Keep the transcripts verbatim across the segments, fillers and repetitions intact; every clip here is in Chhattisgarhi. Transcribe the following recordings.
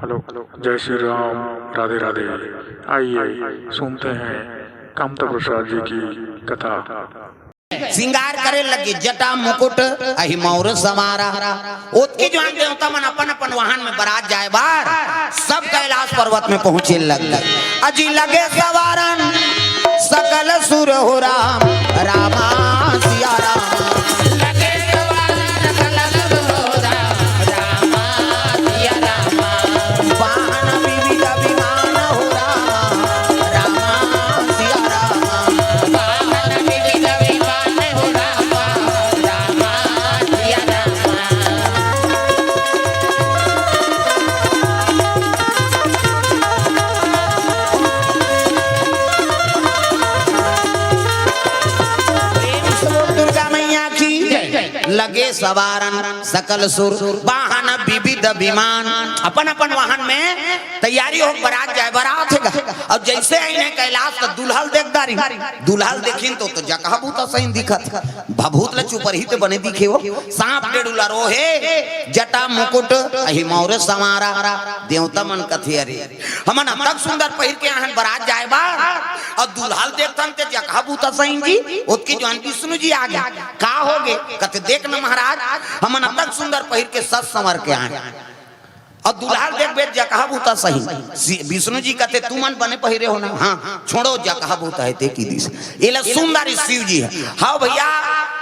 हेलो, जय श्री राम, राधे राधे। आइए सुनते हैं कामता प्रसाद जी की कथा। श्रृंगार करे लगे जटा मुकुट अहि मौर समारा। ओतकी जुवान देवता मन अपन अपन वाहन में बरात जाए बार सब कैलाश पर्वत में पहुंचे लग गए। अजी लगे सवारन सकल सुर हो राम, रामा सिया राम। लगे सवारन सकल सुर हो राम, रामा सिया राम। वाहन विविध विमान हो राम, रामा सिया राम। वाहन विविध विमान हो राम, रामा सिया राम। प्रेम से बोल दुर्गा मैया की जय। लगे सवारन सकल सुर, वाहन विविध विमान, अपन अपन वाहन में तैयारी हो, बरात जाए, बरात हे गा। अउ जइसे आइन हे कैलाश त दुल्हा ल देख डारिन, दुल्हा ल देखिन तो, तो जकहा भूता सही दिखत। भभूत ल चुपरही ते बने दिखे हो, सांप डेढ़ुला रोहे, जटा मुकुट अहि मौर समारा। देवता मन कथे, अरे हमन अतक सुंदर पहिर के आहन बरात जाए बार, अउ दुल्हा ल देखथन ते जकहा भूता सही जी, ओतकी जुवान विष्णु जी आ गे। का हो गे? कथे, देख न महाराज, हमन अतक सुंदर पहिर के सज संवर के आहन, अउ दुल्हा ल देखबे जकहा भूता सही। सि-, विष्णु जी कथे, तुमन बने पहिरे हो ना? हाँ, छोड़ो, जकहा भूता हे ते कि दिस। एला सुंदर शिव जी हे। हाँ भैया,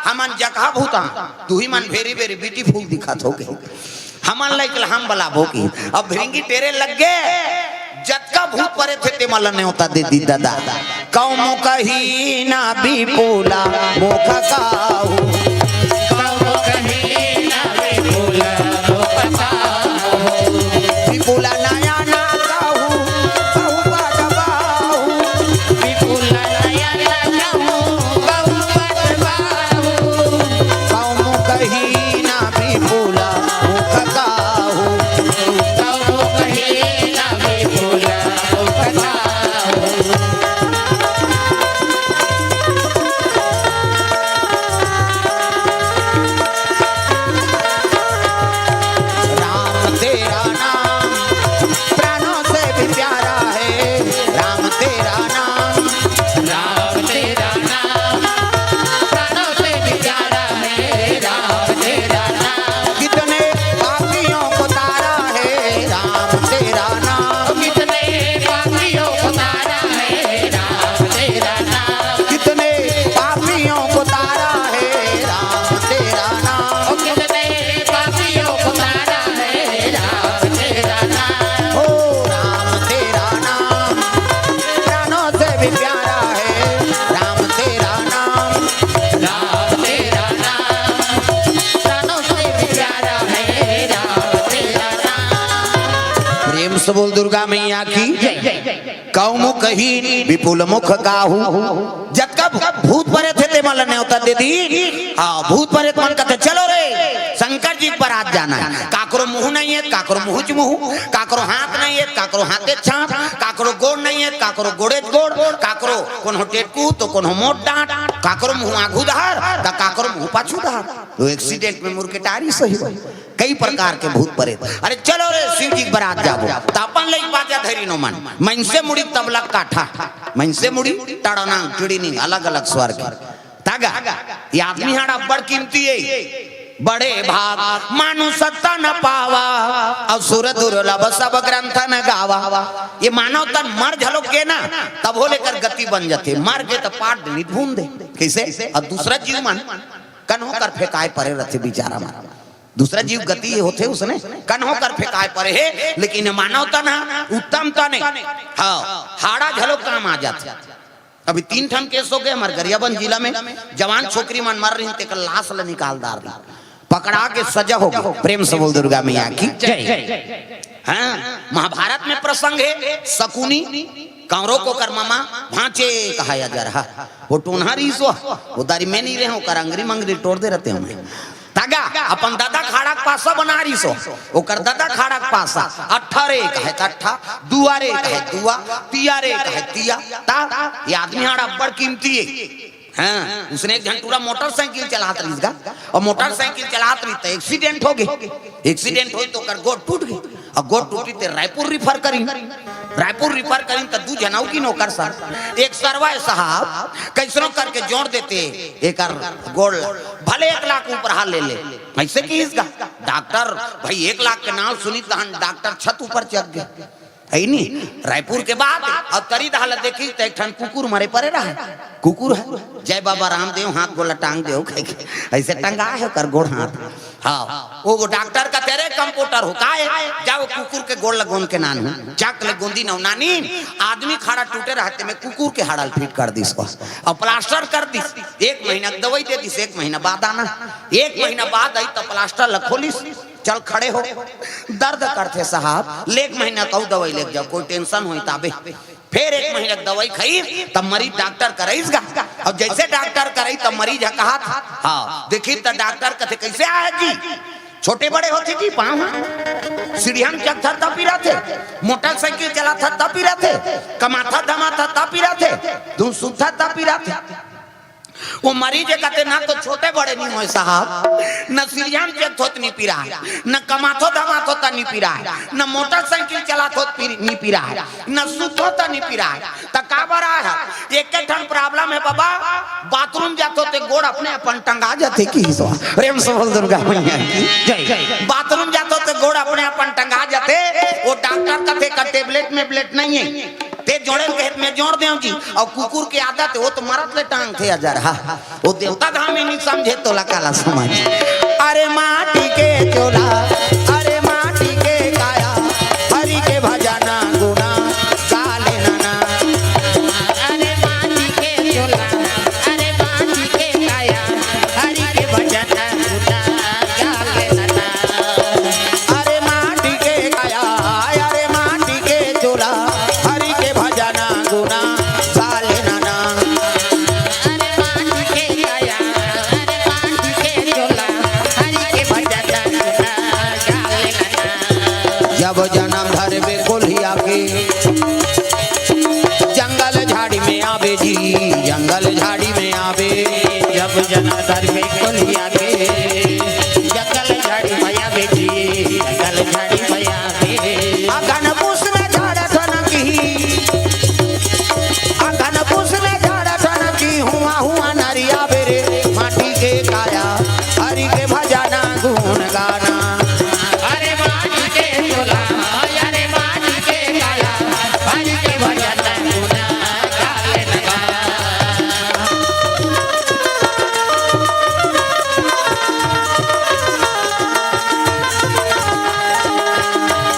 हमन जकहा भूता, तुही मन very very beautiful दिखत हो गे। हमन लइक ल हम बलाबो कि अब भृंगी टेरे लग गे, जतका भूत परेत हे ते मन ल नेवता दे दी दादा। कौम कही ना विपुला मुख काहू। कौम कही ना विपुला मुख काहू। विपुला नया ना काहू, कहू बात बाहू। विपुला नया ना काहू, कहू बात बाहू। कौम कही ना विपुला मुख काहू। कौम कही ना विपुला मुख काहू। राम तेरा नाम प्राणों से भी प्यारा है, राम तेरा नाम। राम तेरा नाम प्राणों से भी प्यारा है, राम तेरा नाम। कितने पापियों को तारा है, राम तेरा नाम। कितने पापियों को तारा है, राम तेरा नाम। कितने पापियों को तारा है, राम तेरा नाम। कितने पापियों को तारा है, राम तेरा नाम। ओ राम तेरा नाम प्राणों से भी प्यारा है, राम तेरा नाम। राम तेरा नाम प्राणों से भी प्यारा है, राम तेरा नाम। प्रेम से बोल दुर्गा मैया की। कौम कही विपुल मुख काहू। जतका भूत परेत हे ते मन ल नेवता दे दी। हाँ, भूत परेत मन कथे, चलो रे, शंकर जी के बरात जाना हे। काकरो मुंह नहीं हे, काकरो मुंह च मुंह, काकरो हाथ नहीं हे, काकरो हाथे च हाथ, काकरो गोड़ नहीं हे, काकरो गोड़े च गोड़, काकरो कोनो टेटकू तो कोनो मोट डांट, काकरो मुंह आघू डहर त काकरो मुंह पाछू डहर। तो accident में मुरके टारी सही हो। कई प्रकार के भूत परेत। अरे चलो रे, शिव जी के बरात जाबो। त अपन लइक बाजा धरिन ओमन। मइनसे मुड़ी तबला काठा, मइनसे मुड़ी टड़ना, टिड़िनी, अलग-अलग स्वर के। त गा, ये आदमी हाड़ अब्बड़ कीमती हे। बड़े भाग मानुष तन पावा, असुर दुर्लभ सब ग्रंथन गावा। ये मानव तन मर घलोक गे ना, तभो ले एकर गति बन जाथे। मर गे त पाट नित भून दे। कइसे? अउ दूसरा जीव मन कन्हो कर फेंकाय परे रथे बिचारा मन। दूसरा जीव गति होथे उसने, कन्हो कर फेंकाय परे हे, लेकिन मानव तन ह उत्तम तन हे। हाँ, हाड़ा घलो काम आ जाथे। अभी तीन ठन case हो गे हमर गरियाबंद जिला में, जवान छोकरी मन मर रहिन, तेकर लाश ल निकाल डार रहिन, पकड़ा के सजा हो गे। प्रेम से बोल दुर्गा मैया की जय। हाँ, महाभारत में प्रसंग हे, शकुनी, कौरव के ओकर ममा, भांचे कहाया जा रहा। वो टोनहा रहिस वो, वो दारी में नहीं रहे, ओकर अंगरी मंगरी टोर दे रहितेंव मैं। त गा, अपन ददा खाड़ा के पासा बना रहिस वो, ओकर ददा खाड़ा के पासा, अट्ठा रे कहे त अट्ठा, दुआ रे कहे दुआ, तिया रे कहे तिया, त ये आदमी हाड़ अब्बड़ कीमती हे। हाँ, उसने एक झन टूरा मोटरसाइकिल चलात रहिस गा, अउ मोटरसाइकिल चलात रहिस त accident हो गे। Accident होइस त ओकर गोड़ टूट गे। अउ गोड़ टूटी ते रायपुर रिफर करिन। रायपुर रिफर करिन त दू झन अउ गिन ओकर संग। एक सरवा हे साहब, कइसनो करके जोड़ देते एकर गोड़ ला, भले एक लाख ऊपर हा ले ले। अइसे किहिस गा डॉक्टर। भाई, एक लाख के नाव सुनिस तहन डॉक्टर छत ऊपर चघ गे। हइ नी? रायपुर के बाद अउ तरी डहर ला देखिस त एक ठन कुकुर मरे परे रहय। कुकुर हे, जय बाबा रामदेव, हाथ गोड़ ला टांग देव कहिके। अइसे टंगा हे ओकर गोड़ हाथ। हाँ, ओ डॉक्टर कथे, "रे कंपाउंडर हो, का हे? जा ओ कुकुर के गोड़ ला गोंद के लान।" चक ले गोंदिन अउ लानिन, आदमी के हाड़ा टूटे रहय तेमे कुकुर के हाड़ा ल फिट कर दिस बस। अउ प्लास्टर कर दिस। एक महीना के दवई दे दिस, एक महीना बाद आना। एक महीना बाद आइस त प्लास्टर ला खोलिस, "चल खड़े हो, दर्द करथे साहब, ले एक महीना के अउ दवई लेके जाव, कोई टेंशन होही ताबे।" फेर एक महीना के दवई खाइस, तब मरीज डॉक्टर करा आइस गा। अउ जइसे डॉक्टर करा आइस, तब मरीज ह कहत, हाँ, देखिस त डॉक्टर कथे, "कइसे आय जी? छोटे बड़े होथे जी पाँव ह? सीढ़िया म चघथस त पिराथे, मोटरसाइकिल चलाथस त पिराथे, कमाथस धमाथस त पिराथे, धुन सुतथस त पिराथे।" ओ मरीज ह कथे, "न तो छोटे बड़े नी होय साहब, न सीढ़िया म चघथों त नी पिराय, न कमाथों धमाथों त नी पिराय, न मोटरसाइकिल चलाथों त पिर-, नी पिराय, न सुतथों त नी पिराय, त काबर आय हस?" "एके ठन प्रॉब्लम हे बाबा, बाथरूम जाथों ते गोड़ अपने अपन टंगा जाथे।" किहिस बा। प्रेम से बोल दुर्गा मैया की जय। "बाथरूम जाथों ते गोड़ अपने अपन टंगा जाथे।" ओ डॉक्टर कथे, "का टेबलेट मेबलेट नइ हे?" ते जोड़े ल कहे त मैं जोड़ देंव जी। अउ कुकुर के आदत हे, ओ तो मरत ले टांगथे अजरहा। ओ देवता धाम में नइ समझे त ओला काला समझ। अरे माटी के चोला, अरे माटी के काया, हरि के भजन गुना गा लेना ना। अरे माटी के चोला, अरे माटी के काया, हरि के भजन गुना गा लेना ना। अरे माटी के काया, अरे माटी के चोला, हरि के भजन गुना गा लेना ना। अरे माटी के काया, अरे माटी के चोला, हरि के भजन गुना गा लेना ना। जब जनम धरबे कोलिहा के, जंगल झाड़ी में आबे जी, जंगल झाड़ी में आबे। जब जनम धरबे कोलिहा के, जंगल झाड़ी में आबे जी, जंगल झाड़ी में आबे। अगन पुस में झाड़ ठनकी, अगन पुस में झाड़ ठनकी, हुआ हुआ नरिया बेरे, माटी के काया, हरि के भजन गुन गाना। अरे माटी के चोला, अरे माटी के काया, हरि के भजन गुन गावे लगा।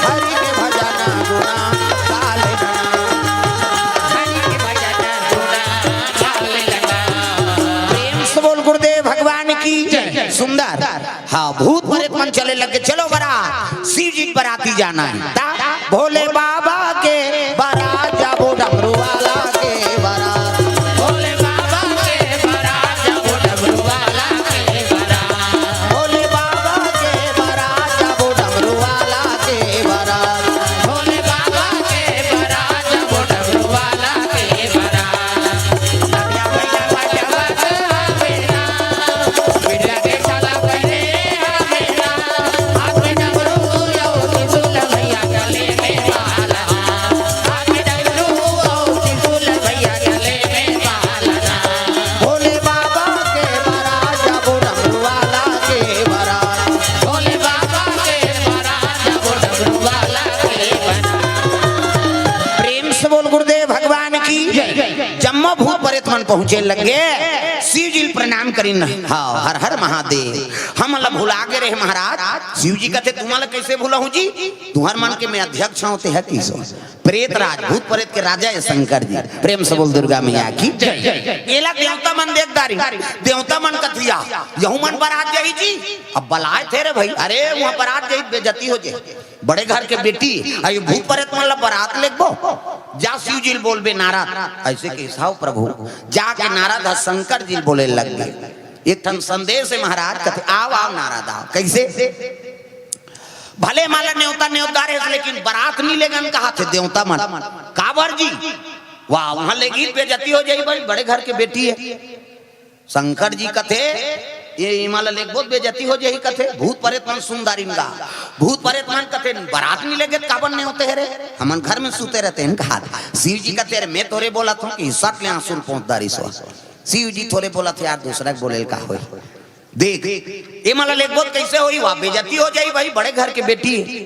हरि के भजन गुना गाले लगा। हरि के भजन गुना गाले लगा। प्रेम से बोल गुरुदेव भगवान की जय। सुंदर। हाँ, भूत प्रेत मन चले लगे, चलो बारात, शिव जी के बराती जाना हे। ता भोले बाबा के बारात जाबो, डमरू वाला के बारात। भोले बाबा के बारात जाबो, डमरू वाला के बारात। भोले बाबा के बारात जाबो, डमरू वाला के बारात। भोले बाबा के बारात जाबो, डमरू वाला के बारात। भोले बाबा के बारात जाबो, डमरू वाला के बारात। भोले बाबा के बारात जाबो, डमरू वाला के बारात। प्रेम से बोल गुरुदेव भगवान की जय। जम्मो भूत प्रेत मन पहुंचे लगे, शिव जी ल प्रणाम करिन। हाँ, हर हर महादेव। हमन ला भुला गे रहे महाराज। शिव जी कथे, "तुमन ला कइसे भुलाहूं जी? तुंहर मन के मैं अध्यक्ष हंव, ते ह किहिस बा।" प्रेत राज, भूत प्रेत के राजा हे शंकर जी। प्रेम से बोल दुर्गा मैया की जय। एला देवता मन देख डारिन। देवता मन कथे, "यहू मन बरात जाही जी।" अब बलाय थे रे भाई, अरे उहां बरात जाही, बेइज्जती हो जाही। बड़े घर के बेटी, अउ ये भूत प्रेत मन ला बरात लेगबो? जा शिव जी ल बोलबे नारद। अइसे कहिस, "हव प्रभु।" जाके नारद ह शंकर जी ल बोले लग गे। एक ठन संदेश हे महाराज, कथे, "आव, आव नारद, आव।" कइसे? भले एमन ला नेवता नेवत डारे हस, लेकिन बरात नी लेगन कहत हे देवता मन। काबर जी? वाह, उहां लेगही त बेइज्जती हो जाही भाई, बड़े घर के बेटी हे। शंकर जी कथे, ये इमा ला लेगबो त बेइज्जती हो जाही कथे। भूत परेत मन सुन डारिन गा। भूत परेत मन कथे, "बरात नी लेगे त काबर नेवते हे रे? हमन घर में सुते रहते हैं," कहा। शिव जी कथे, "अरे मैं थोरे बोलत हों कि सट ले आंसू ल पोंछ डारिस हो।" शिव जी थोरे बोलत हे, "यार दूसरा के बोले ल का होही?" देख, एमा ला लेगबो त कइसे होही? वाह, बेइज्जती हो जाही भाई, बड़े घर के बेटी हे।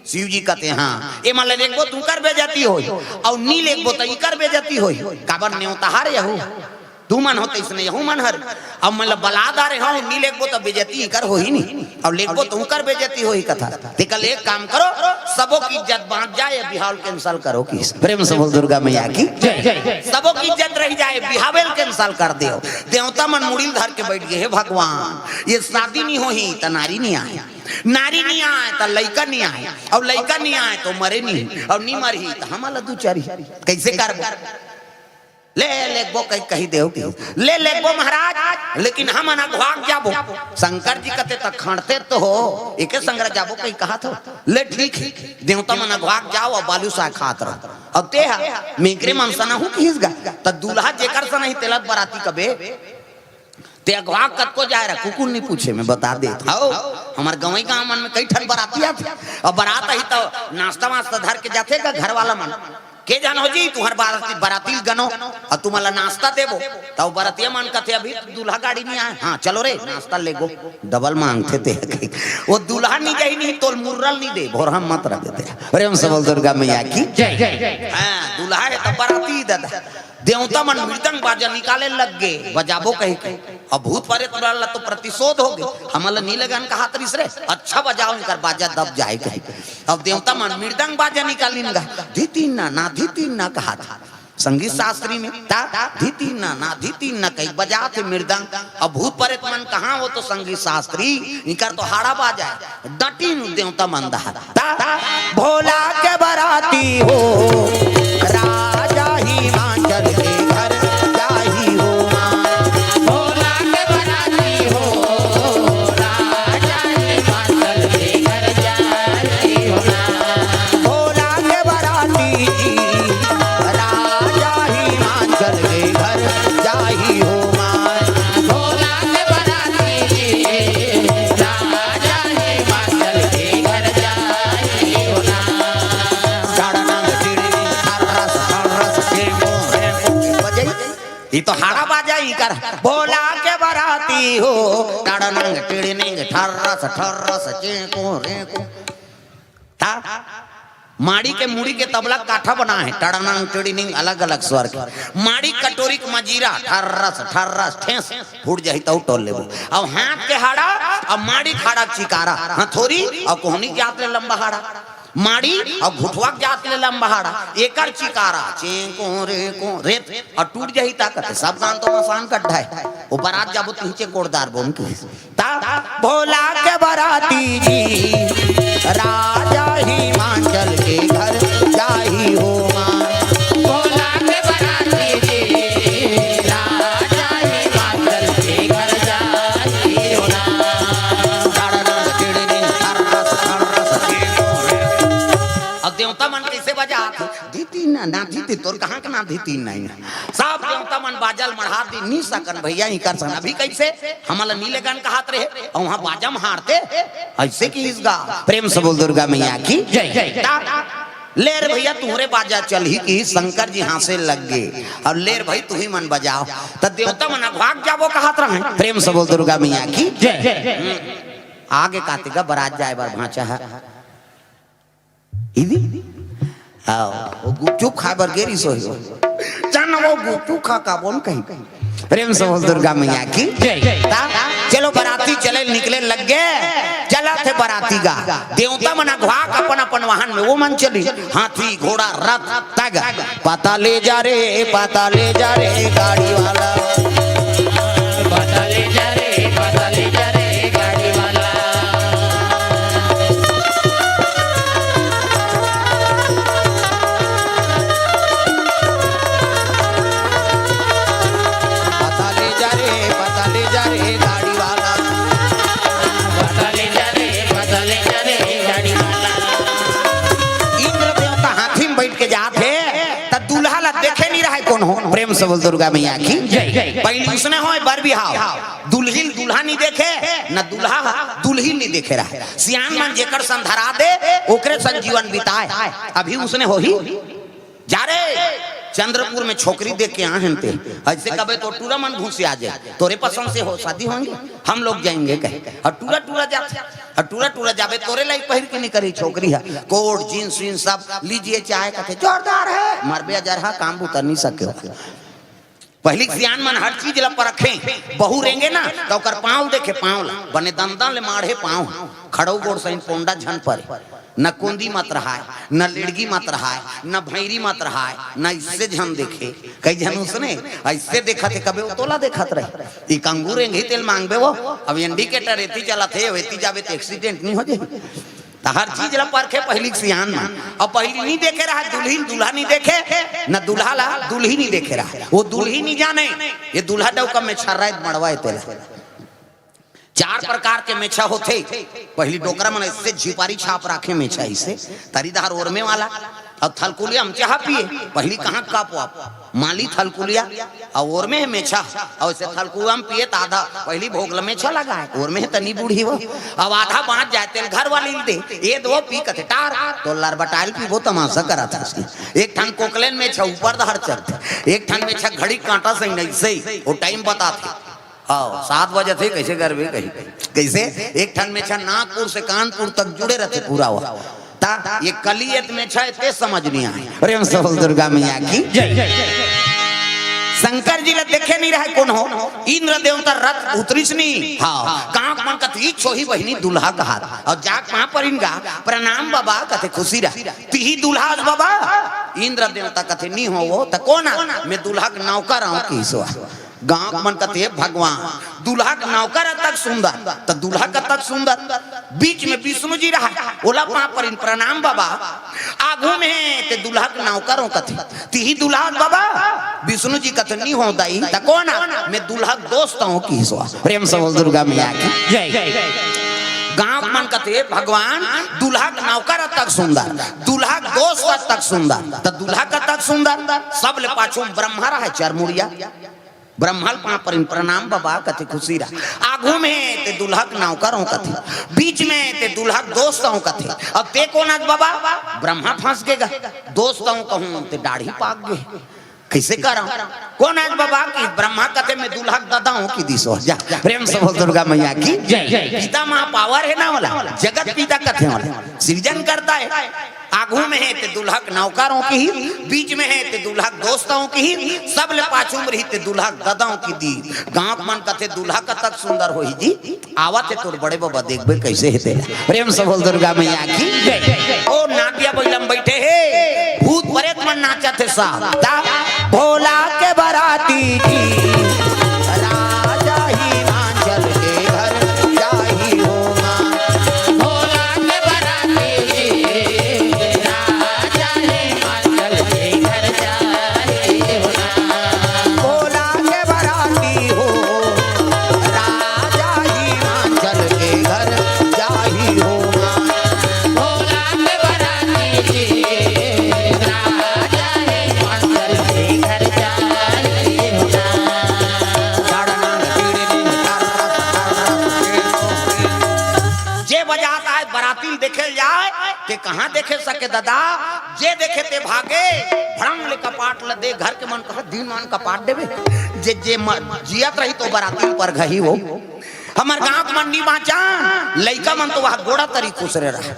शिव जी कथे, "हाँ, एमा ला लेगबो त उंकर बेइज्जती होही, अउ नी लेगबो त इकर बेइज्जती होही। काबर नेवतहार यहू, तुमन हो तइसने यहू मन हरे। अब मैं ला बला डारे हंव, नी लेगबो त बेइज्जती इकर होही नी, अउ लेगबो त उंकर बेइज्जती होही," कथा। तेकर ले एक काम करो, सबो के इज्जत बांच जाए, ये बिहाव ल cancel करो कि। प्रेम से बोल दुर्गा मैया की। जय। सबो के इज्जत रहि जाए, बिहावे ल cancel कर देव। देवता मन मुड़ी ल धर के बइठ गे, "हे भगवान, ये शादी नी होही त नारी नी आए, नारी नी आए त लइका नी आए, अउ लइका नी आए त मरे नी, अउ नी मरही त हमन ला दुचारी कइसे करबो?" "ले लेगबो," कहि, कहि देव कि, "ले लेगबो महाराज, लेकिन हमन अघवाक जाबो।" शंकर जी कथे, "त खंड़ते तो हो, एके संघरा जाबो कहि कहत हो। ले ठीक हे, देवता मन अघवाक जाव अउ बालूसाग खात रहो। अउ तेहा मेकरे मन सनहू किहिस गा, त दूल्हा जेकर सनही तेला बराती कबे।" ते अघवाक कतको जाए रहा, कुकुर नी पूछे, मैं बता देत हंव। हमर गंवई गांव मन में कई ठन बराती आथे, अउ बरात आही त नाश्ता वास्ता धर के जाथे गा घर वाला मन। "के झन हो जी, तुंहर बराती, बराती ल गनो, अउ तुमन ला नाश्ता देबो।" त ओ बरतिया मन कथे, "अभी दूल्हा गाड़ी नी आए।" "हाँ, चलो रे, नाश्ता लेगो।" डबल मांगथे ते। "ओ दूल्हा नी जाही नी, तोल मुर्रा ल नी दे, भोरहा मत रह देते।" प्रेम से बोल दुर्गा मैया की। जय। हाँ, दूल्हा हे त बराती ददा। देवता मन मृदंग बाजा निकाले लग गे, बजाबो कहि के। अब भूत परेत वाला तो प्रतिशोध हो गे, हमन ला नी लेगन कहत रिहिस रे, अच्छा बजाव, इकर बाजा दब जाए कहि के। अब देवता मन मृदंग बाजा निकालिन गा, धितिन ना, ना धितिन ना कहत। संगीत शास्त्री में ता धितिन ना, ना धितिन ना कहि बजाथे मृदंग। अब भूत परेत मन कहाँ, वो तो संगीत शास्त्री, इकर तो हाड़ा बाजा हे। डटिन देवता मन दहा। ता भोला के बराती हो, राजा हिमाचल के घर जाही हो माँ। भोला के बराती हो, राजा हिमाचल के घर जाही हो माँ। भोला के बराती, राजा हिमाचल के घर जाही हो माँ। भोला के बराती, राजा हिमाचल के घर जाही हो ना। डड़नंग टिड़िनिंग ठर्रस ठर्रस टेंगो रेंगो। बजे, ई तो हाड़ा बाजा इकर। भोला के बराती हो, डड़नंग टिड़िनिंग ठर्रस ठर्रस चेंको रेंको। ता माड़ी के मुड़ी के तबला काठा बना हे, टड़नंग टिड़िनिंग अलग-अलग स्वर के। माड़ी कटोरी के मजीरा, ठर्रस, ठर्रस, ठेस, फूट जाही तउ टोल लेबो। अउ हाथ के हाड़ा, अउ माड़ी के हाड़ा के चिकारा, हथोरी अउ कोहनी के जात ले लंबा हाड़ा। माड़ी अउ घुटवा के जात ले लंबा हाड़ा, एकर चिकारा, चेंको रेंको, रेत, अउ टूट जाही ताकत। सब गान तो मसान कड्ढा हे। ओ बरात जाबो तिहिचे कोड़दार बोन की। ता भोला के बराती जी, राजा हिमाचल के घर जाही हो माँ। भोला के बराती जी, राजा हिमाचल के घर जाही हो ना। डड़नंग टिड़िनिंग ठर्रस ठर्रस टेंगो रे। अब देवता मन कइसे बजात हे? धितिन ना, ना धितिन, तोर कहाँ के ना धितिन नहीं ना। सब देवता मन बाजा ल मढ़ा दिस, नी सकन भइया, इकर सन। अभी कइसे? हमन ला नी लेगन कहत रहे, अउ उहाँ बाजा म हारथे, अइसे किहिस गा। प्रेम से बोल दुर्गा मैया की। जय। ता, ले रे भइया, तुंहरे बाजा चलही किहिस, शंकर जी हाँसे लग गे। अउ ले रे भई, तुही मन बजाव। त देवता मन अघवाक जाबो कहत रहंय। प्रेम से बोल दुर्गा मैया की। जय। हम्म। आगे कातिका बरात जाए बर भांचा हे। इदी? आओ, वो गुपचुप खाए बर गे रिहिस होही। चल ना वो गुपचुप खा का बोन कही। प्रेम से बोल दुर्गा मैया की। जय। ता, चलो बराती चले निकले लग गे। चलत हे बराती गा। देवता मन अघवाक अपन अपन वाहन में, वो मन चली। हाथी, घोड़ा, रथ, तग। पता ले जा रे, पता ले जा रे, गाड़ी वाला। पता ले जा रे, पता ले जा रे, गाड़ी वाला। पता ले जा रे, पता ले जा रे, गाड़ी वाला। पता ले जा रे, पता ले जा रे, गाड़ी वाला। इंद्र देवता हाथी में बैठ के जात हे, त दूल्हा ला देखे नहीं रहा है। कोन हो? प्रेम से बोल दुर्गा मैया की जय। पहिली उसने होय बर बिहाव, दुल्हिन दूल्हा नहीं देखे, न दूल्हा दुल्हिन नहीं देखे रहा। सियान मन जेकर संग धरा दे, ओकरे संग जीवन बिताए। अभी उसने होही, जा रे, चंद्रपुर में छोकरी देख के आ हन ते। ऐसे कबे तो टूरा मन घुस आ जाए, तोरे पसंद से हो शादी होंगे, हम लोग जाएंगे कहे। और टूरा टूरा जाते, और टूरा टूरा जाबे, तोरे लाइक पहिर के नहीं करी छोकरी है, कोट जींस वींस सब लीजिए चाहे कथे जोरदार है, मरबे अजर हा, काम बुता नहीं सके। पहिली सियान मन हर चीज ला परखे, बहू रेंगे ना तो ओकर पाँव देखे, पाँव ला बने दंदन ले माढ़े पाँव, खड़ो गोड़ सहित पोंडा झन परे, न कोंदी मत रहाय, न लेड़गी मत रहाय, न भैरी मत रहाय, न इससे झन देखे। कई झन उसने ऐसे देखत हे, कबे वो तोला देखत रहे, ई कंगू रेंगी तेल मांगबे वो। अब इंडिकेटर एती चलत हे, एती जाबे तो एक्सीडेंट नहीं हो जाए। तो हर चीज ला परखे पहिली के सियान मन। अब पहिली नहीं देखे रहा, दुल्हिन दूल्हा नहीं देखे, न दूल्हा ला दुल्ही नहीं देखे रहा। वो दुल्ही नहीं जाने, ये दूल्हा डौका में छर्राए मड़वाए तेला। चार प्रकार के मेछा होथे। पहिली डोकरा मन ऐसे झिपारी छाप राखे मेछा ऐसे, तरी धार ओरमे वाला, और थलकुलिया में चाह पिए। पहिली कहाँ कप वाप, माली थलकुलिया, और ओरमे है मेछा, और ऐसे थलकुआ में पिए त आधा। पहिली भोग ल मेछा लगाए, ओरमे है तनी बूढ़ी वो, अब आधा बाँच जाए तेल घर वाली ल दे, ये दो पी कथे टार, तो लरबटाइल पीबो तमाशा करत हस। एक ठन कोकलेन मेछा ऊपर धार चढ़थे, एक ठन मेछा घड़ी कांटा सही नहीं सही, वो टाइम बताथे। हाँ, सात बजे थे, कैसे करबे कही? कैसे? एक ठन मेछा नागपुर से कानपुर तक जुड़े रहते पूरा हुआ। ता ये कलियत मेछा ते समझ नहीं आए। प्रेम से बोल दुर्गा मैया की जय। शंकर जी ला देखे नहीं रहे कोन हो, इंद्र देवता रथ उतरिस नहीं। हाँ, कांक मन कथे, "ई छोही बहिनी दूल्हा कहात।" और जाक वहां पर इनका प्रणाम बाबा कथे, "खुशी रह, तिही दूल्हा आज बाबा।" इंद्र देवता कथे, "नहीं हो वो, त कोन आ? मैं दूल्हा के नौकर आऊं की सुआ।" गांव मन कथे, "भगवान, दूल्हा के नौकर अतक सुंदर, त दूल्हा कतक सुंदर।" बीच में विष्णु जी रहा, ओला पाँव परिन प्रणाम बाबा। आगू में ते दूल्हा के नौकर हो कथे, "तिही दूल्हा बाबा।" विष्णु जी कथे, "नहीं हो दाई, त कोन आ? मैं दूल्हा के दोस्त हूँ की सुआ।" प्रेम से बोल दुर्गा मैया की जय। गांव मन कथे, "भगवान, दूल्हा के नौकर अतक सुंदर, दूल्हा के दोस्त अतक सुंदर, त दूल्हा कतक सुंदर?" सब ले पाछू में ब्रह्मा रहा चरमुड़िया। ब्रह्मा ल पाँव परिन प्रणाम बाबा कथे, "खुशी रह।" आगू में ते दूल्हा के नौकर हो कथे, बीच में ते दूल्हा के दोस्त हो कथे, अब ते कोन आज बाबा? ब्रह्मा फंस गे गा, दोस्त हो कहूं ते डाढ़ी पाक गे। कैसे करंव? कोन आज बाबा? कि ब्रह्मा कथे, "मैं दूल्हा के ददा हूं" की दिसो। जा, प्रेम से बोल दुर्गा मैया की जय। पिता माँ पावर है ना वाला, जगत पिता कथे वाला, सृजन करता है। आगू में है ते दूल्हा के नौकर हो की, बीच में है ते दूल्हा के दोस्त हो की, सब ले पाछू में रही ते दूल्हा के ददा हो की दी। गांव मन कथे, "दूल्हा कतक सुंदर होही जी।" आवत हे तोर बड़े बाबा, देखबे कैसे हे तेला। प्रेम से बोल दुर्गा मैया की जय। ओ नागिया बइला म बइठे हे, भूत प्रेत मन नाचत हे साहब। ता भोला के बराती जी, राजा हिमाचल के घर जाही हो माँ। भोला के बराती जी, राजा हिमाचल के घर जाही हो माँ। भोला के बराती हो, राजा हिमाचल के घर जाही हो माँ। भोला के बराती जी, राजा हिमाचल के घर जाही हो माँ। जे बजात आए बराती ल देखे ल जाए, ते कहाँ देखे सके ददा? जे देखे ते भागे, भड़ंग ले कपाट ल दे, घर के मन कहा, "दिन मान कपाट देबे।" जे, जे म-, जियत रही तो बराती ल परघही हो। हमर गांव के मन नी बांचा, लइका मन तो वह गोड़ा तरी खुसरे रहा।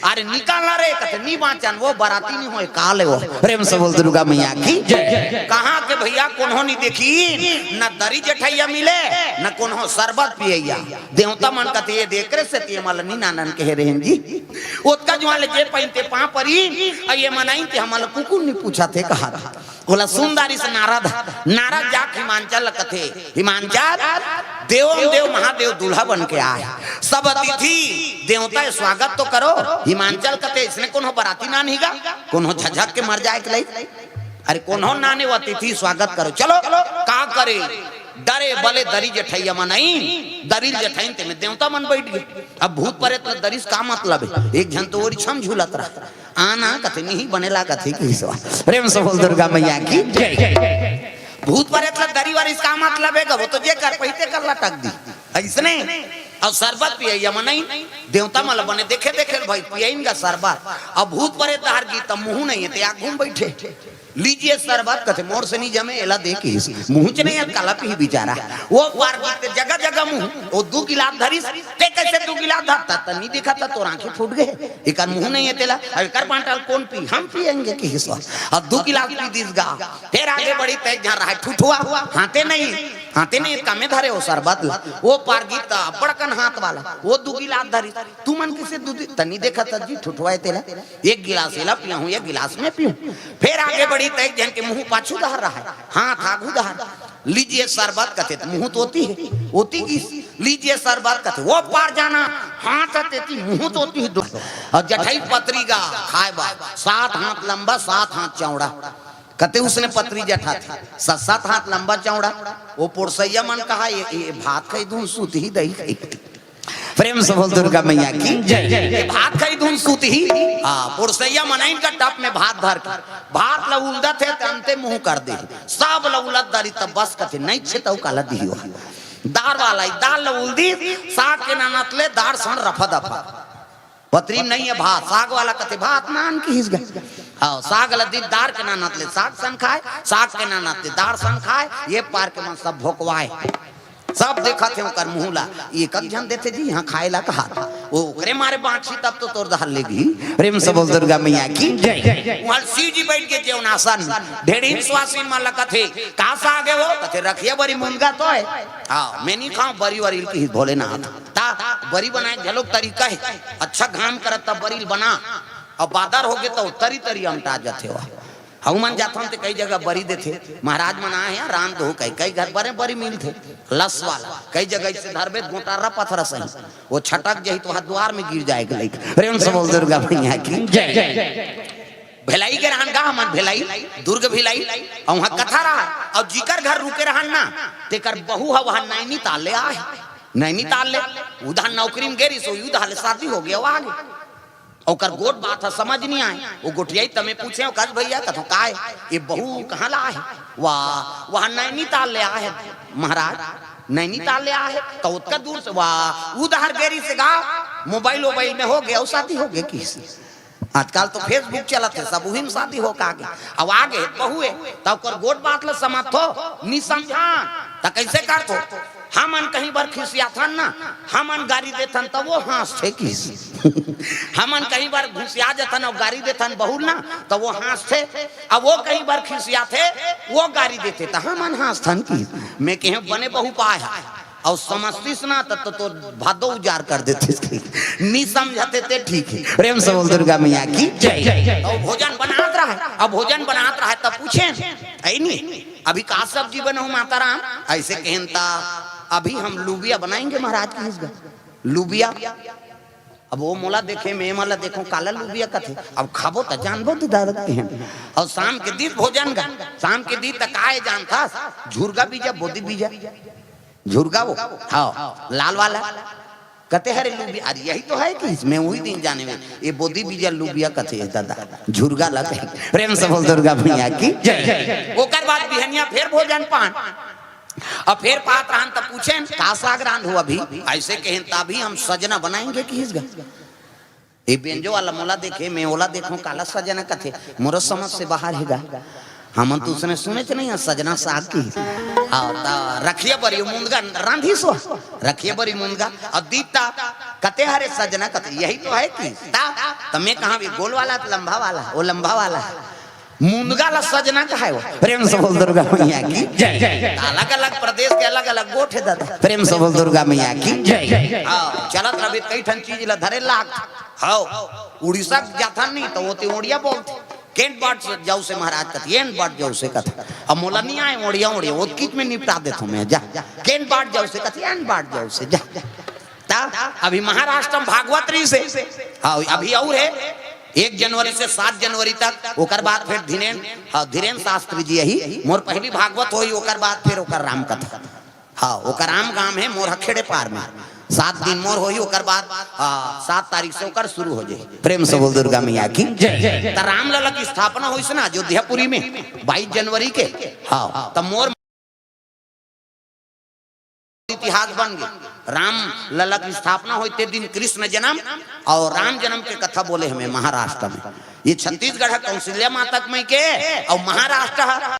अरे निकाल ना रे, कथे, "नी बांचन, वो बराती नी होय, काल हे वो।" प्रेम से बोल दुर्गा मैया की जय। कहाँ के भैया, कोनो नी देखी, न दरी जठैया मिले, न कोनो शरबत पियैया। देवता मन कथे, "ये देख रे से ते मला नी नानन कहे रहेन जी।" ओतका जुआन ले जे पहिन ते पाँव परी, अउ ये मन आइन ते हमला कुकुर नी पूछा थे कहा। ओला सुंदर इस नारद, नारद जाके हिमांचल ल कथे, "हिमांचल, देवम देव महादेव दूल्हा बन के आए, सब अतिथि देवता के स्वागत तो करो।" हिमांचल कथे, "इसने कोनो बराती नानही गा, कोनो झझक के मर जाए के लई? अरे कोनो नाने, वो अतिथि स्वागत करो।" चलो, का करे? डरे बले दरी जेठइया मनइन, दरी ल जेठइन तेमे देवता मन बइठ गे। अब भूत परेत ल दरी से का मतलब हे? एक झन तो ओरी छम झूलत रहा, आना कथे निही बने लागत हे कि हिसवा। प्रेम से बोल दुर्गा मैया की जय। भूत परेत ल दरी वरी से का मतलब हे गा? वो तो जे कर पहिते कर लटक दी। अइसने अब सरबत पियइया मनइन, देवता मन ल बने देखे देखे भाई पियइन गा सरबत। अब भूत परेत डहर गे त मुहूं नइ हे ते आगू म बइठे। लीजिए सरबत कथे, मोर से नइ जमे, एला दे किहिस। मुहूं च नइ हे, काला पीही बिचारा। ओ पार गे ते जगह जगह मुहूं, ओ दू गिलास धरिस, ते कइसे दू गिलास धरथा? त नइ देखत हस तोर आंखी फूट गे, एकर मुहूं नइ हे तेला, अब एकर बांटा ल कोन पीही? हम पियेंगे किहिस। अब दू गिलास पी दिस गा। फेर आगे बढ़िस त एक झन रहय ठुठुवा, हाथे नइ हे, हाथे नइ हे, कमे धरे ओ सरबत ल। ओ पार गे त बड़कन हाथ वाला, ओ दू गिलास धरिस। तुमन कइसे दू दू, त नइ देखत हस जी ठुठुवा हे तेला? एक गिलास एला पियाहूं, एक गिलास मैं पीहूं। फेर आगे बढ़िस त एक झन के मुहूं पाछू डहर रहय, हाथ आगू डहर। लीजिए सरबत कथे त मुहूं तो ओती हे, ओती गिस। लीजिए सरबत कथे, ओ पार जाना, हाथ ह तेती, मुहूं तो ओती हे। अउ जेठई पतरी गा खाय बर, सात हाथ लंबा, सात हाथ चौड़ा। कते उसने पतरी जेठाथे, सात सात हाथ लंबा चौड़ा। ओ पोरसइया मन कहा, ये, ये भात खाही धुन सुतही दही खाही। प्रेम से बोल दुर्गा मैया की जय। ये भात खाही धुन सुतही। हां, पोरसइया मनइन गा टप में भात धर के, भात ल उलदत हे त अंते मुहूं कर दे, सब ल उलद डारिस त बस कथे, नइ छे त अउ काला दिही ओ। दार वाला ही दार ल उलदिस, साग के नानत ले दार सण रफा दफा। पतरी नइ हे भात, साग वाला कथे भात नान किहिस गा। हां, साग ल दिस दार के नानत ले साग सण खाय, साग के नानत ले दार सण खाय, ये पार के मन सब भोकवाय। सब देखत हे ओकर मुहूं ला, एक एक झन देथे जी, इहां खाय ला कहाथे। ओ ओकरे मारे बांचही तब तो तोर डहर ले गिही। प्रेम से बोल दुर्गा मैया की जय। उहां शिव जी बइठ गे जेवन आसन, ढेड़हिन सुवासिन मन ला कथे, का साग हे ओ? कथे रखिया बरी मुनगा तो हे। हां, मैं नइ खांव बरी वरी ल किहिस भोलेनाथ। त बरी बनाय के घलो तरीका हे, अच्छा घाम करत त बरी ल बना, अउ बादर हो गे त तरी तरी अमटा जथे ओ। हमू मन जाथन ते कई जगह बरी देथे, महाराज मन आए हे, रांध दो कई, कई घर बने बरी मिलथे, लस वाला, कई जगह अइसे धरबे त गोटारा पथरा सही, ओ छटक जही त ओहा दुवार में गिर जाय के लइक। प्रेम से बोल दुर्गा मैया की जय। भिलाई गे रहन गा हमन, भिलाई, दुर्ग भिलाई, अउ उहां कथा रहय, अउ जिकर घर रुके रहन ना, तेकर बहू ह उहां नैनीताल ले आय, नैनीताल ले, उधार नौकरी में गे रिहिस, उधार ले शादी हो गे, आ गे। ओकर गोठ बात ह समझ नइ आय। ओ गोठियाही तमे पूछे, "कस भइया," कथंव, "काय? ये बहू कहां ले आय?" "वाह, उहां नैनीताल ले आय हे महाराज, नैनीताल ले आय हे।" "त ओतका दूर से?" "वाह, उधार गे रिहिस गा, मोबाइल वोबाइल में हो गे, अउ शादी हो गे किहिस।" आजकल तो Facebook चलत हे, सब उही में शादी हो के आ गे। अब आ गे बहू हे, त ओकर गोठ बात ल समझथो, नइ समझन, त कइसे करथो? हमन कहीं बर खिसियाथन ना, हमन गारी देथन त ओ हांसथे किहिस। हमन कहीं बर घुसिया जथन अउ गारी देथन बहू ल ना, त ओ हांसथे। अब ओ कहीं बर खिसियाथे, ओ गारी देथे त हमन हांसथन किहिस। मैं कहेंव बने बहू पाय हस, अउ समझतिस ना त, त तोर भादो उजाड़ कर देतिस। नइ समझत हे ते ठीक हे। प्रेम से बोल दुर्गा मैया की जय। त भोजन बनात रहय, अब भोजन बनात रहय त पूछेन, "अइ नी, अभी का सब्जी बनाहूं माता राम?" अइसे कहेन त, "अभी हम लुबिया बनाएंगे महाराज," किहिस गा। लुबिया। अब ओ मोला देखे, मैं एमन ला देखंव, काला लुबिया कथे। अब खाबो त जानबो दे दादा कहेन। अउ शाम के दिस भोजन गा, शाम के दिस त काय जानथस? झुरगा बीजा, बोदी बीजा। झुरगा ओ, हां, लाल वाला। कथे हरे लुबिया, अरे यही तो हे किहिस, मैं उही दिन जानेंव, ये बोदी बीजा लुबिया कथे दादा, झुरगा ला कथे। प्रेम से बोल दुर्गा मैया की जय। ओकर बाद बिहनिया फेर भोजन पान, अब फेर पात रहन त पूछेन, "का साग रांधहू अभी?" अइसे कहेन त, "अभी हम सजना बनाएंगे," किहिस गा। ए बेंजो वाला मोला देखे, मैं ओला देखंव, काला सजना कथे, मोरो समझ से बाहर हे गा। हमन तो उसने सुनेच नइ हन सजना साग किहिस। हां, त रखिया बरी मुनगा रांधिस ओ, रखिया बरी मुनगा, अउ दिस त कथे हरे सजना कथे, "यही तो हे किहिस।" त, त मैं कहां भी गोल वाला त लंबा वाला, ओ लंबा वाला। मुनगा ला सजना कहाय ओ। प्रेम से बोल दुर्गा मैया की जय। अलग-अलग प्रदेश के अलग-अलग गोठ हे दादा। प्रेम से बोल दुर्गा मैया की जय। हां, चलत रहिबे त कई ठन चीज ला धरे लाग। हां, उड़ीसा जाथन नहीं त ओती ओड़िया बोलथे। केंट बाट जाऊ से महाराज कथे, एंट बाट जाऊ से कथे। अब मोला नइ आय ओड़िया, ओड़िया, ओतकीच में निपटा देथंव मैं, जा। केंट बाट जाऊ से कथे, एंट बाट जाऊ से, जा। त अभी महाराष्ट्र में भागवत रहिस हे। हां, अभी अउ हे, एक जनवरी से सात जनवरी तक, ओकर बाद फेर धीरेन, हां, धीरेन शास्त्री जी आही, मोर पहिली भागवत होही, ओकर बाद फेर ओकर राम कथा। हाँ, ओकर आम गांव हे, मोर ह खेड़े पार में। सात दिन मोर होही, ओकर बाद, आ, सात तारीख से ओकर शुरू हो जाही। प्रेम से बोल दुर्गा मैया की। जय। त रामलला के स्थापना होइस ना अयोध्यापुरी में बाईस जनवरी के। हाँ, त मोर इतिहास बन गे। रामलला के स्थापना होय ते दिन कृष्ण जन्म अउ राम जन्म के कथा बोले हमें महाराष्ट्र में। ये छत्तीसगढ़ ह कौशल्या माता के मइके अउ महाराष्ट्र ह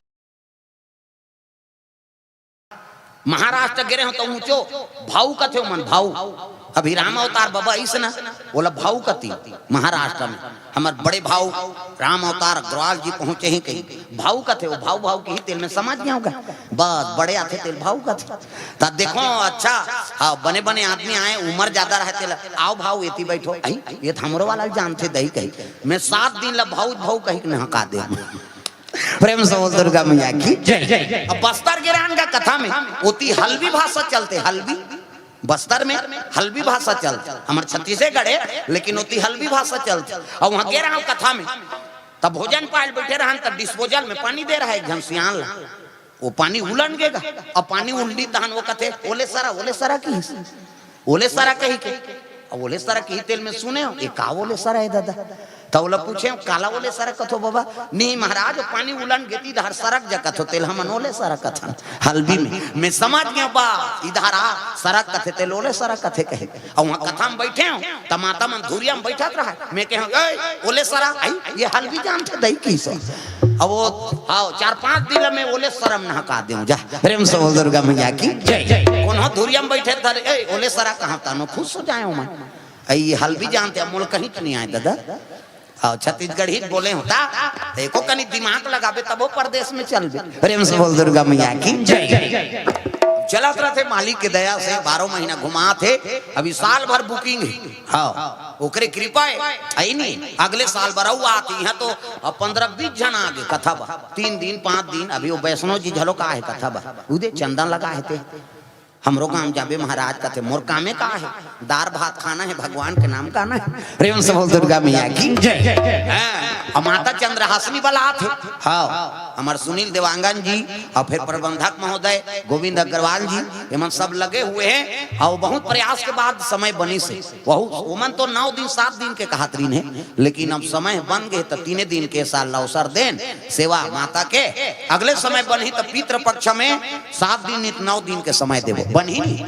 महाराष्ट्र गे रहेंव त ऊंचो भाऊ कथे मन, भाऊ। अभी राम अवतार बबा अइस ना, ओला भाऊ कथे महाराष्ट्र में। हमर बड़े भाऊ राम अवतार अग्रवाल जी पहुंचे हे कही, भाऊ कथे, ओ भाऊ भाऊ कही तेल में समझ गेंव गा। बस बड़े आथे तेल भाऊ कथे। त देखो अच्छा, हाँ, बने बने आदमी आए, उमर जादा रहे तेल, आओ भाऊ एती बैठो, अई, ये त हमरो वाला ल जानथे दई कही। मैं सात दिन ला भाऊ भाऊ कही के नहका दे। प्रेम से बोल दुर्गा मैया की। जय। अब बस्तर गे रहेन गा कथा में, ओती हल्बी भाषा चलथे, हल्बी। बस्तर में हल्बी भाषा चलथे, हमर छत्तीसगढ़ हे, लेकिन ओती हल्बी भाषा चलथे। अउ उहां गे रहेंव कथा में, त भोजन पाय ल बइठे रहेन, त disposal में पानी दे रहा हे एक झन सियान ला। ओ पानी उलन गे गा, अउ पानी उलही तहन ओ कथे, "ओले सरा, ओले सरा" कहिस। ओले सरा कही के, अब ओले सरा कही तेल में सुनेंव, ये का ओले सरा हे दादा? त ओला पूछेंव, "काला ओले सरा कथो बबा?" "नहीं महाराज, ओ पानी उलन गे ते डहर सरक जा कथो, तेल हमन ओले सरा कथन।" हल्बी में, मैं समझ गेंव बा, इधर आ, सरक कथे तेल ओले सरा कथे कहे। अउ उहां कथा में बइठेंव, त माता मन धुरिया में बइठत रहा, मैं कहेंव, "ए, ओले सरा, अई, ये हल्बी जानथे दई कहिस।" अब ओ, हाँ, चार पांच दिन ला मैं ओले सरा म नहका देंव जा। प्रेम से बोल दुर्गा मैया की। जय। कोनो धुरिया में बइठे त धर, "ए, ओले सरा" कहंव, तहन ओ खुश हो जाएंव मैं। अई, ये हल्बी जानथे, अब मोला कहिच नहीं आय दादा। हाँ, छत्तीसगढ़ी बोले होता, त एको कनी दिमाग लगाबे तब ओ परदेस में चलबे। प्रेम से बोल दुर्गा मैया की। जय। चलत रथे मालिक के दया से, बारह महीना घुमाथे, अभी साल भर booking हे। हाँ, ओकरे कृपा हे, हे नी? अगले साल बर अउ आत, इहां तो अब पन्द्रह बीस झन आगे कथा बर, तीन दिन, पांच दिन, अभी ओ वैष्णो जी घलो का हे कथा बर, उदे चंदन लगा हे ते। हमरो गांव जाबे महाराज कथे, मोर कामे का हे, दार भात खाना हे, भगवान के नाम गाना हे। प्रेम से बोल दुर्गा मैया की। जय। हाँ, अउ माता चंद्रहासिनी बलात हे। हाँ, हमर सुनील देवांगन जी अउ फेर प्रबंधक महोदय गोविंद अग्रवाल जी, एमन सब लगे हुए हे अउ बहुत प्रयास के बाद समय बनिस हे। वहू, ओमन तो नौ दिन, सात दिन के कहत रहिन हे, लेकिन अब समय बन गे त तीने दिन के साल ला अवसर देन सेवा माता के। अगले समय बनही त पितृपक्ष में सात दिन, नहीं त नौ दिन के समय देबो। बनही नहीं?